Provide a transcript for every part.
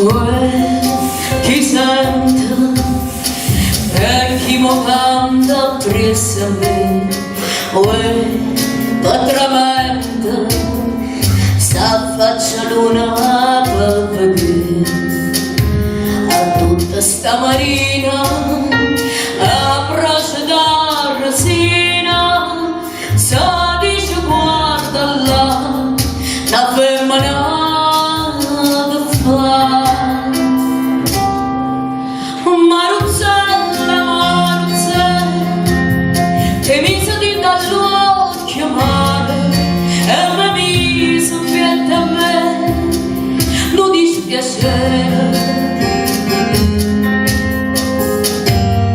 Uè, chi sente e chi mo canta appriesso a me, uè, pe tramente s'affaccia 'a luna pe vedè a tutta sta marina a Procida a Resina se dice guarda là na femmena che fa. Maruzzella, Maruzzella, t'hê miso dint'a ll'uocchie 'o mare e m'hê miso 'mpietto a me nu dispiacere.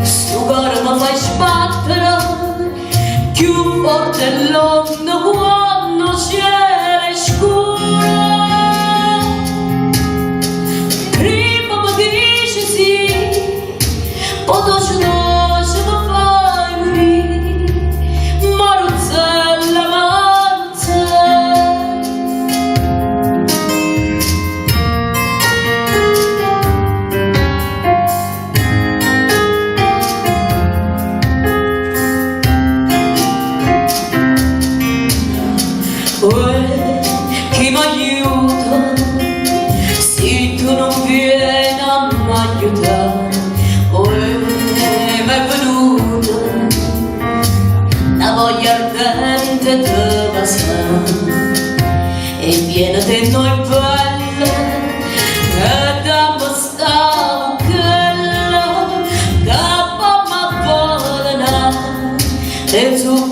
Stu core me fa sbattere cchiù forte 'e ll'onne quanno 'o cielo è scuro. Primma me dice sì, po' doce doce me fai murì. Maruzzella, Maruzzella. Uè, chi m'aiuta si tu nun viene a m'aiutà? Uè, m'è venuta na voglia ardente 'e te vasà e vienetenne oi bella e damme sta vucchella ca po' m'avvelena e tu.